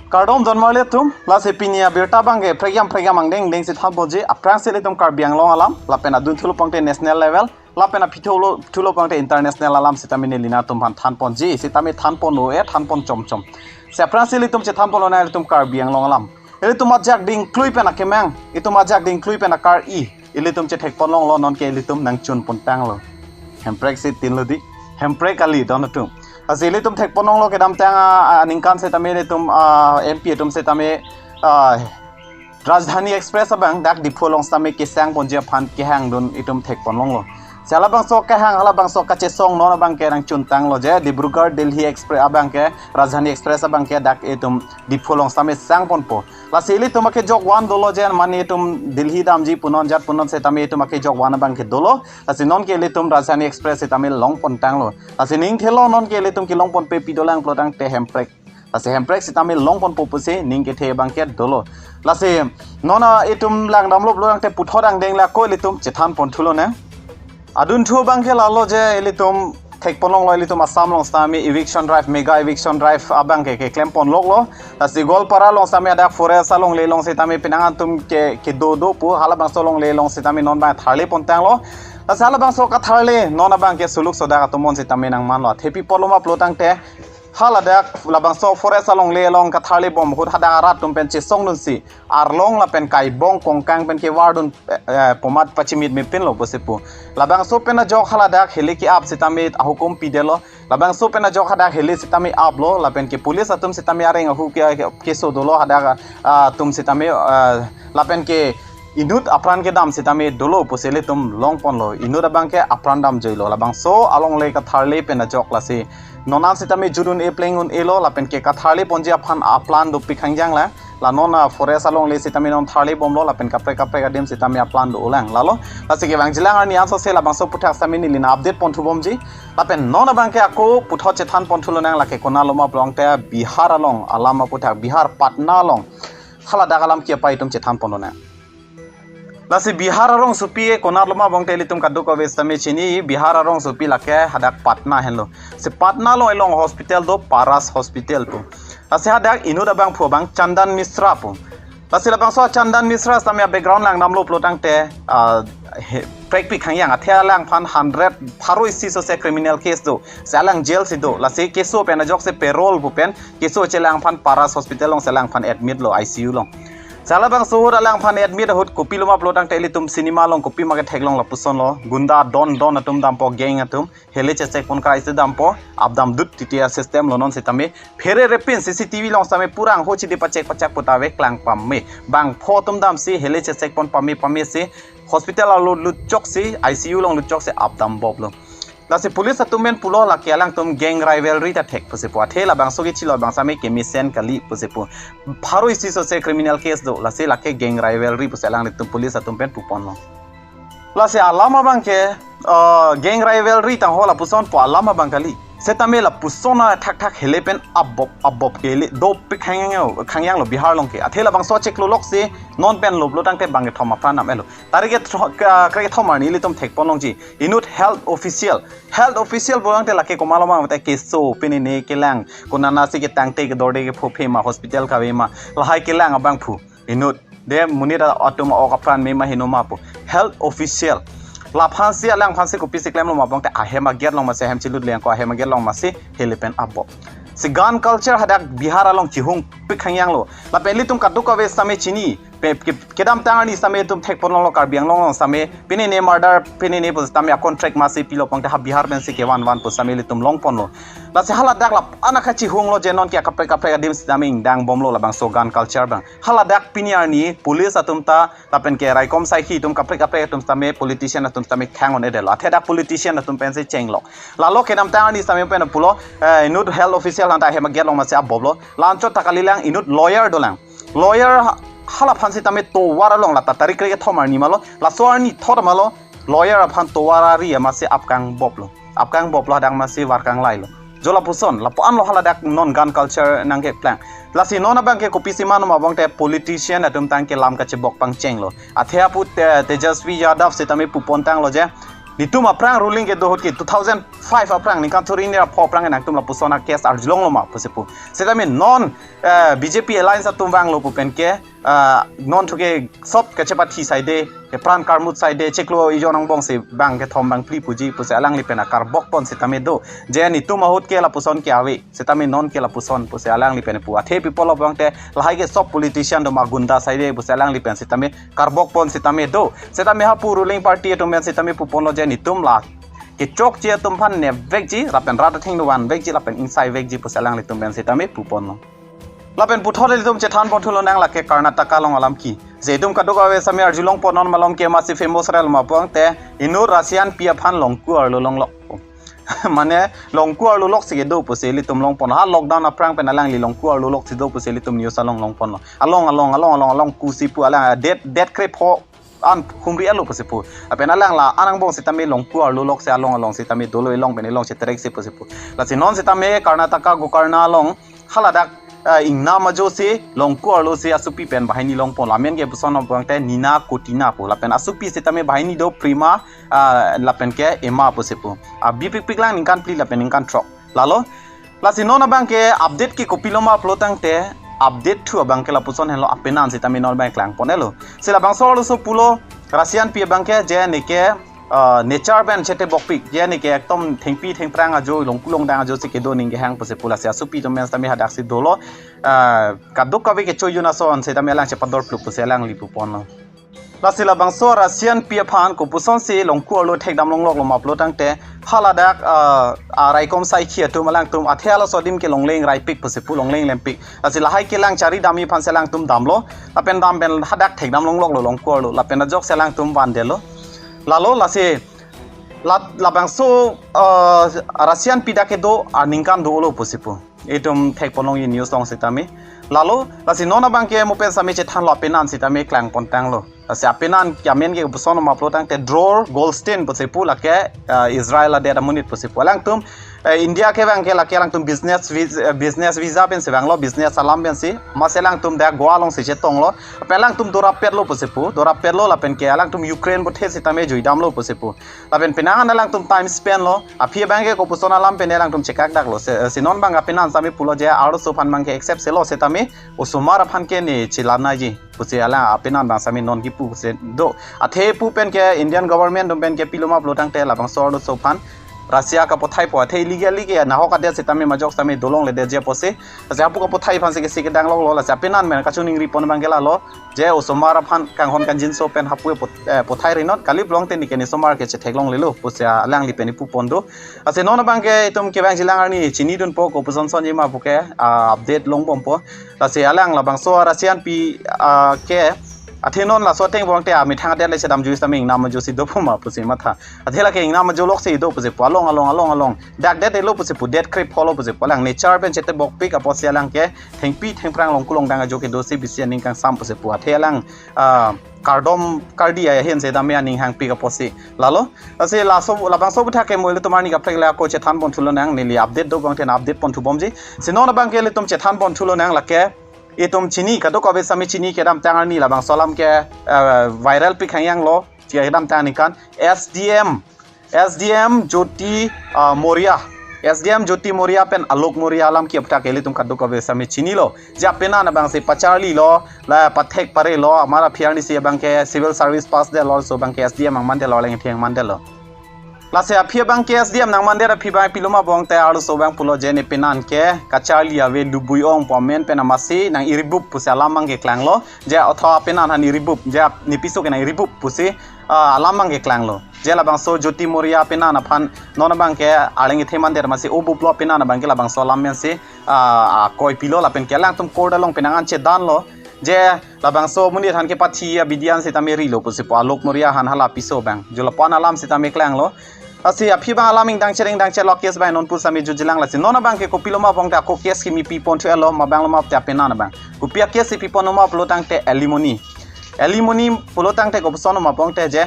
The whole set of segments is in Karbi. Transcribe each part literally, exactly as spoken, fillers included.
Kardom donmarli atum, lasi pini abirta abangke prekjam prekjam angdeng angdeng si thanponji. Aphrangsi ilitum Karbi Anglong alam, lapen adunthu lo pangte national level, lapen aphi thulo, thulo pangte international alam sitame neli nangtum aphan thanponji, sitame thanpon-o-e, thanpon chomchom. Si aphrangsi ilitum chethanponlonang ilitum Karbi Anglong alam. Ilitum ajak dingklui pen akemang, itum ajak dingklui pen akar-i, ilitum chethekponlonglo, nonke ilitum nangchunpontanglo. Hemprek si tinlo dei, hemprek kali don atum. Lasi ilitum thekponlonglo kedamtang a, a, aningkan sitame ilitum, a, M P atum sitame, a, Rajdhani Express abang dak Diphu along sitame kesangponji aphan kehangdun itum thekponlonglo. Si halabangso kehang, halabangso kachesong non abangke nangchuntanglo je Dibrugarh Delhi Express abangke, Rajdhani Express abangke dak itum Diphu along sitame sangponpo. Lasi ilitum akejok van dolo je mane itum Delhi damji punon jat punon sitame itum akejok van abangke dolo. Lasi nonke ilitum Rajdhani Express sitame longpontanglo. Lasi ning thelo nonke ilitum kelongponpe pi dolang pulotangte hemprek. Lasi hemprek sitame longponpo pusi ning kethe abangke dolo. Lasi non a itum langdamlo pulotangte puthot angdeng le ako ilitum chethanponthulonang. Adunthu abangke lalo je ilitum thekponlonglo, ilitum Assam along sitame eviction drive, mega eviction drive abangke keklemponloklo. Lasi Goalpara along sitame hadak forest alongle along sitame penang atum ke, kedo do pu, halabangso alongle along sitame non abang tharlepontanglo. Lasi halabangso katharle non abangke suluk sodak atum on sitame nangmanlo. Athe pi apotlo ma pulotangte haladak labangso forest alongle along katharlebom ahut hadak arat atum pen chesongdunsi arlong lapen kaibong kongkang pen kevardun, eh, eh, pomat pachimit mepinlo pusi pu. Labangso pen ajok haladak heli ke-ap sitame ahukum pidetlo. Labangso pen ajok hadak heli sitame aplo, lapen ke police atum sitame areng ahu ke, ke, keso dolo hadak, ah, atum sitame, ah, lapen ke inut apran kedam sitame dolo pusi ilitum longponlo. Inut abangke apran damjuilo. Labangso alongle katharle pen ajok lasi non an sitame jut un-e pleng un-elo, lapen ke katharleponji aphan aplan dopik hangjang la. La non a forest alongle sitame non tharlebomlo, lapen kaprek kaprek adim sitame aplan do-olang. Lalo, lasi kevangjilang arni ansose labangso aphuthak sitame neli nang update ponthubomji. Lapen non abangke ako puthot chethanponthulonang, lake konatlo ma pulotangte Bihar along alam aphuthak, Bihar Patna along haladak alam kiapai itum chethanponlonang. Lasi Bihar arongsopi konatlo ma pulotangte ilitum kadokave sitame chini, Bihar arongsopi lake hadak Patna henlo. Si Patna along elong hospital do, Paras Hospital pu. Lasi hadak inut abangphu abang Chandan Mishra pu. Lasi labangso Chandan Mishra sitame a-background langdamlo pulotangte, ah, he, prekpik hangyang, athe alangphan hundred pharo isi sose criminal case do. Si alang jail si do. Lasi keso pen ajoksi parole pu pen keso che alangphan Paras Hospital along si alangphan admit lo, I C U along. Si halabangso ahut alangphan admit ahut kopilo ma pulotangte ilitum cinema along kopi ma ketheklong lapusonlo. Gunda don don atum dampo, gang atum. Heli chechekpon krai si dampo, apdam dut titi a-system lo non sitame. Phere repin C C T V along sitame pura angho chidi pachek pachak putave klang pame. Bangpho atum damsi heli chechekpon pame pamesi hospital along lutchoksi, I C U along lutchoksi apdambomlo. Lasi police atum pen pulo lake alangtum gang rivalry ta thek pusi pu. Athe labangso kechilo abang sitame kemesen kali pusi pu. Pharo isi sose criminal case do, lasi lake gang rivalry pusi alanglitum police atum pen puponlo. Lasi alam abangke, uh, gang rivalry tangho lapuson pu alam abang kali. Sitame lapuson athakthak heli pen apbop apbop ke heli dopik hangyang, hangyanglo Bihar along ke. Athe labangso chekloloksi non pen lo pulotangte bangkethom apran nam-etlo. Tarik ketho-, ka-, krekethom arni ilitum thekponlongji. Inut health official. Health official pulotangte lake komatlo ma mate keso, pinine kelang, konatsi ketangte kedorde kephophe ma, hospital kave ma, lahai kelang abangphu. Inut, de monit atum ok apran me ma heno ma pu. Health official. Laphansi alangphansi kopisi klemlo ma pulotangte ahem a-gate along masi, ahem chilut lengko ahem a-gate along masi heli pen apbop. Si gun culture hadak Bihar along chihungpik hangyanglo. Lapen ilitum kadokave sitame chini. Pe, ke, kedamtang arni sitame itum thekponlonglo Karbi Anglong along sitame pinine murder, pinine pu sitame a-contract masi pilo pulotangte ha Bihar pensi kevanvan pu sitame ilitum longponlo. Lasi haladak la-an akachihunglo je nonke kaprek kaprek adim sitame ingdangbomlo labangso gun culture abang. Haladak pini arni police atum ta lapen ke raikom saikhi atum kaprek kaprek atum sitame politician atum sitame khang un-edetlo. Athe dak politician atum pensi chenglok. Lalo kedamtang arni sitame pen pulo, eh, inut health official aphanta ahem a-gate along masi apboplo. La-anchot ta kalilang, inut lawyer dolang. Lawyer ha-, halaphan sitame tovar along la ta tarik krekethom arni malo, laso arni thot malo, lawyer aphan tovar ari amasi apkangboplo. Apkangboplo hadak masi varkanglailo. Jo lapuson, lapu-anlo haladak non gun culture nangkeplang. Lasi non abangke kopisi mano ma pulotangte politician atum tangke lam kachebok pangchenglo. Athe apu Te-, Tejasvi Yadav sitame pupontanglo je, Netum aphrang ruling kedo ahut ke two thousand five aphrang, ningkan thuri ni ra pho aphrang nangtum lapuson a case arjulong lo ma pusi pu. Setame non, eh, B J P alliance atum vanglo pu pen ke, eh, non thu ke sop kachepathi saide, ke pran karmut saide, chiklo ijon angbong si bang kethom bang phli puji pusi alangli pen akarbok pon setame do. Je netum ahut ke lapuson ke ave, setame non ke lapuson pusi alangli pen pu. Athe people of bang te lahai ke sop politician do ma gunda saide pusi alangli pen setame karbok pon setame do. Setame hapu ruling party atum pen setame pu ponlo je netum la kechokche atum aphan nepvekji, lapen rat athengno vanvekji, lapen ingsai vekji pusi alanglitum pen setame pu ponlo. Lapen puthot ilitum chethan pon thulo nang lake Karnataka along alam ke. Je itum kadokave setame arjulong pon non malom ke masi famous rel ma pu tangte inut Russian pi aphan longku arlo longlok. Mane longku arlo lok si kedo pusi ilitum long pon. Ha lockdown aphrang pen alangli longku arlo lok si do pusi ilitum news along long ponlo. Along, along, along, along, along ku si pu alang, ah, det, det krepho an humri alo pusi pu. Lapen alang la an angbong setame longku arlo lok si along along setame dolo, ilong pen ilong cheterek si pusi pu. Lasi non setame Karnataka Gokarna along haladak, ah, ingnam ajo si longku arlo si asupi pen banghini long pon. Amen ke puson pu tangte Nina Kotina pu. Lapen asupi setame banghini do Prima, ah, lapen ke Emma pusi pu. Ah, bipikpik lang ningkan phli lapen ningkan throk. Lalo, lasi non abang ke update ke kopilo ma pulo tangte, update thu abang ke lapuson henlo, apenan setame non abang klang pon-elo. Si labangso arloso pulo, Russian pi abang ke je neke, ah, nature pen chetebokpik, je neke ekdom thengpi thengphrang ajo, longku longdang ajo si kedo ning kehang pusi pu, lasi asupi atum pen setame hadak si dolo, ah, kadokave kecho-un ason setame alang chepador plup pusi alangli pu ponlo. Lasi labangso Russian pi aphan kopuson si longku arlo thekdam longlok lo ma pulo tangte haladak, ah, ah, raikom saikhi atum alangtum athe arloso adim ke longle ingraipik pusi pu, longle inglempik. Lasi lahai ke lang chari damji aphan si alangtum damlo. Lapen dam pen hadak thekdam longlok lo longku arlo. Lapen ajok si alangtum vandetlo. Lalo lasi la, labangso, ah, Russian pi dak kedo aningkan dolo pusi pu. Itum thek pon longji news along setame. Lalo, lasi non abang ke mo pen setame chethanlo, apenan setame klang pon tanglo. Lasi apenan ke amen ke puson ma pulo tangte Dror Goldstein pusi pu lake, eh, Israel adet amonit pusi pu. Alangtum, eh, India ke abang ke lake alangtum business vis-, eh, business visa pen si vanglo, business alam pen si. Masi alangtum dak Goa along si chetonglo. Lapen alangtum dorapetlo pusi pu, dorapetlo lapen ke alangtum Ukraine puthe setame juidamlo pusi pu. Lapen penang an alangtum time spend lo, aphi abang ke kopuson alam pen alangtum chekak daklo. Si, si non abang apenan setame pulo je arloso aphan abang ke accept selo setame osomar aphan ke ne chelanai ji pusi alang apenan abang setame non kipu pusi do. Athe pu pen ke Indian government atum pen ke pilo ma pulo tangte labangso arloso aphan Russia kapothai po, athe illegally ke nahok adet setame majok setame dolongledet je pusi. Lasi hapu kapothai aphan si kesi kedang longlo, lasi apenan pen kachiningri pon abang ke lalo. Je osomar aphan kanghon kangjinso pen hapu pot-, eh, pothai rinot, kali pulo tangte neke ne osomar ke chetheklonglelo pusi alangli pen ipu pon do. Lasi non abang ke itum kevangji alang arni chinidunpo kopuson sonji ma pu ke, ah, update longbompo. Lasi alang labangso Russian pi, ah, ke athe non laso ateng pulo tangte amethang adet le chedamjui setame ingnam ajo si dopo ma pusi matha. Athe lake ingnam ajo lok si do pusi pu, along along along along. Dak det lo pusi pu, det krepho lo pusi pu, alang nature pen chetebokpik apotsi alang ke thengpi thengphrang longku longdang ajo kedo si bisi aning kangsam pusi pu. Athe alang, ah, kardom kardi ahin setame aning hangpik apotsi. Lalo, lasi laso labangso aputhak ke mo ilitum arni kaprek le ako chethan pon thulo nang, neli update do abang tena update pon thubomji. Si non abang ke ilitum chethan pon thulo nang lake itum chini, kadokave setame chini kedam tang arni labangso alam ke, eh, viral pik hangyang lo, kedam tang aningkan S D M, S D M Jyoti, ah, Maurya, S D M Jyoti Maurya pen Alok Maurya alam ke aputhak ke ilitum kadokave setame chinilo. Je apenan abang si pacharlilo, la pathek parelo, amar aphi arni si abang ke civil service pass detlo, laso abang ke S D M nangmandetlo, arleng athe nangmandetlo. Lasi aphi abang ke S D M nangmandet aphi abang pilo ma pulo tangte arloso abang pulo je ne penan ke kacharli ave lubui ong pu amen pen amatsi nang-iribup pusi alam abang ke klanglo. Je otho apenan aphan iribup, je ap-, ne piso ke nang-iribup pusi, ah, alam abang ke klanglo. Je labangso Jyoti Maurya apenan aphan non abang ke arleng athe mandet amatsi obuplo, apenan abang ke labangso alam pen si, ah, akoi pilo lapen ke alangtum court along penang an chedanlo. Je labangso amonit aphan kepathi abidi an setame rilo pusi pu, Alok Maurya aphan hala piso abang. Je lapu-an alam setame klanglo. Lasi aphi abang alam ingdang chereng dang chelo case abang non pu setame jutji lang, lasi non abang ke kopilo ma pulo tangte ako case kimi pi pon thu elo ma abang lo ma pu tangte apenan abang. Kopi a case si pi pon ma pulo tangte alimony. Alimony pulo tangte kopuson ma pulo tangte je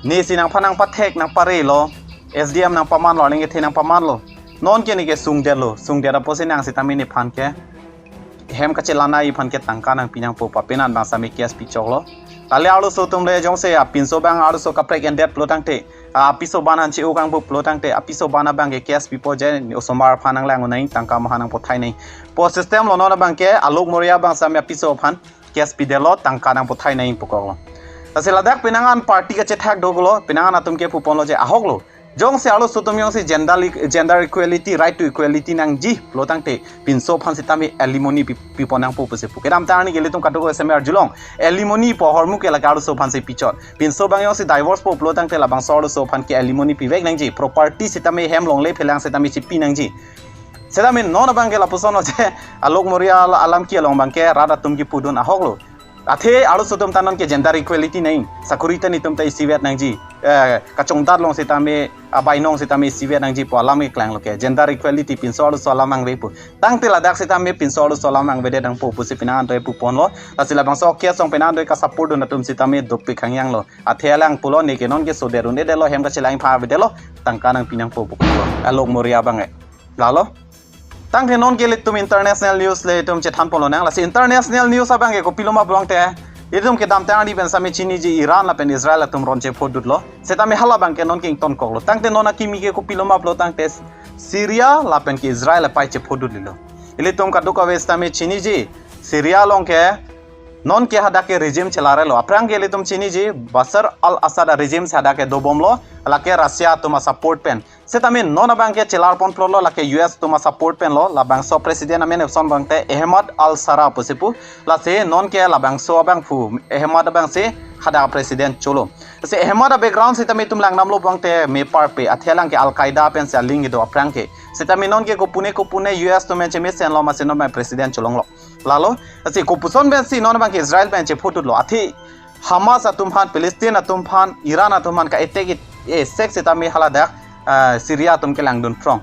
ne si nangphan nangpathek nangparelo, S D M nangpamanlo, arleng athe nangpamanlo. Non ke neke sungdetlo, sungdet apotsi nang setame nephan ke hem kachelanai aphan ke tangka nangpi nangpo pu apenan abang setame case pi choklo. Kali arloso atum le jongsi apinso abang arloso kaprek endet pulo tangte, apiso ban an che-o kangpu pulo tangte apiso ban abang ke case pipo je osomar aphan nanglang-un nangji, tangka maha nangpathai nangji pu system lo. Non abang ke Alok Moria abang sitame apiso aphan case pidetlo, tangka nangpathai nangji pu koklo. Lasi ladak penang an party kachethak doklo, penang an atum ke puponlo je ahok lo. Jongsi arloso atum jongsi gender, gender equality, right to equality nangji pulo tangte pinso aphan sitame alimony pi, pipon nangpo pusi pu. Kedamtang arni ke ilitum kadokave sitame arjulong. Alimony pu ahormu ke lake arloso aphan si pichot. Pinso abang jongsi divorce po pulo tangte labangso arloso aphan ke alimony pivek nangji. Property sitame hem longle phelang sitame chipi nangji. Sitame non abang ke lapuson lo je Alok Moria al-, alam ke along abang ke rat atum kipudun ahok lo. Athe arloso atum ta non ke gender equality nangji, sakori ta netum ta isivet nangji, eh, kachongdat along sitame, abainong sitame isivet nangji pu alam keklanglo ke. Gender equality pinso arloso alam angve pu. Tangte ladak sitame pinso arloso alam angvedet nangpo pusi penang an do-e puponlo. Lasi labangso case along penang an do-e kasupport dun atum sitame dopik hangyang lo. Athe alang pulo, ne ke non ke sodet un-edetlo, hem kachelang pha avedetlo, tangka nangpi nangpo pu koklo Alok Moria abang ke. Lalo. Tangte non ke ilitum international news le itum chethan ponlonang. Lasi international news abang ke kopilo ma pulo tangte, itum kedamtang arni pen sitame chiniji Iran lapen Israel atum ron chephodutlo. Sitame hala abang ke non ke ingtonkoklo. Tangte non akimi ke kopilo ma pulo tangte Syria lapen ke Israel apai chephodutlilo. Ilitum kadokave sitame chiniji Syria along ke non ke hadak ke regime chelarelo. Aphrang ke ilitum chiniji Bashar al-Assad a-regime si hadak ke dobomlo, lake Russia atum a-support pen. Sitame non abang ke chelar ponplotlo, lake U S atum a-support pen lo, labangso president amen eson abang te Ahmad al-Sharia pusi pu, lasi non ke labangso abang pu, Ahmad abang si hadak president cholo. Si Ahmad a-background sitame itum langdamlo abang te mepar pe, athe alang ke Al Qaeda pen si a-link kedo aphrang ke. Sitame non ke kopune kopune U S atum pen chemesenlo, masi non abang president cholonglo. Lalo, lasi kopuson pensi non abang ke Israel pen chephodutlo. Athe Hamas atum aphan, Palestine atum aphan, Iran atum aphan ka-attack e-, e-, sek sitame haladak, ah, Syria atum kelangdun phrong.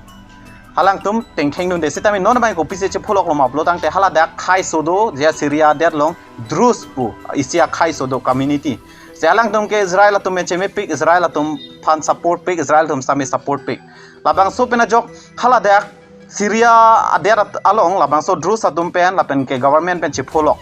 Halangtum tengkhengdunde sitame non abang kopisi chepholoklo ma pulo tangte haladak khaiso do, je Syria adet along Druze pu, isi akhaiso do community. Si alangtum ke Israel atum pen chemepik, Israel atum aphan support pik, Israel atum sitame support pik. Labangso pen ajok haladak Syria adet at-, along labangso Druze atum pen lapen ke government pen chepholok.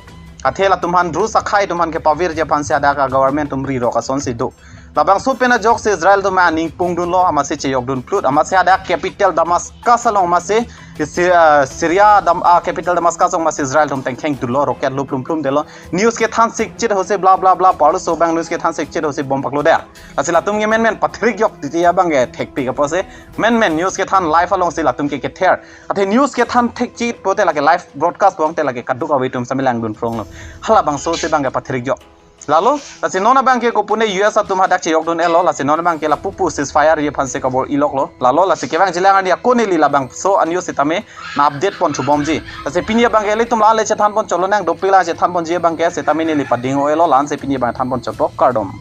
Athe latum aphan Druze akhai atum aphan kepavirji aphan si hadak a-government atum rirok asonsi do. Labangso pen ajok si Israel atum aning pungdunlo, amatsi cheyokdun plut, amatsi hadak capital Damascus along amatsi, si, ah, Syria dam, ah, capital Damascus along amatsi Israel atum tengkhengdunlo, rocket lo plum plum detlo. News kethan sikchit hosi bla bla bla, pu arloso abang news kethan sikchit hosi bom paklo der. Lasi latum ke menmen pathirik jok titi abang ke thekpik apotsi menmen news kethan live alongsi latum ke kether. Athe news kethan thekchit pote lake live broadcast bom te lake kadokave atum sitame langdun phronglo. Halabangso si abang ke pathirik jok. Lalo, lasi non abang ke kopune U S atum hadak cheyokdun-etlo, lasi non abang ke lapu pu ceasefire ji aphan si kabor-iloklo. Lalo, lasi kevang jilang arni ako neli labangso a-news sitame na-update pon thubomji. Lasi pini abang ke ilitum la le chethan pon cholonang, dopik la chethan ponji abang ke sitame neli pading-o-etlo, la-an si pini abang than pon chotpo, kardom.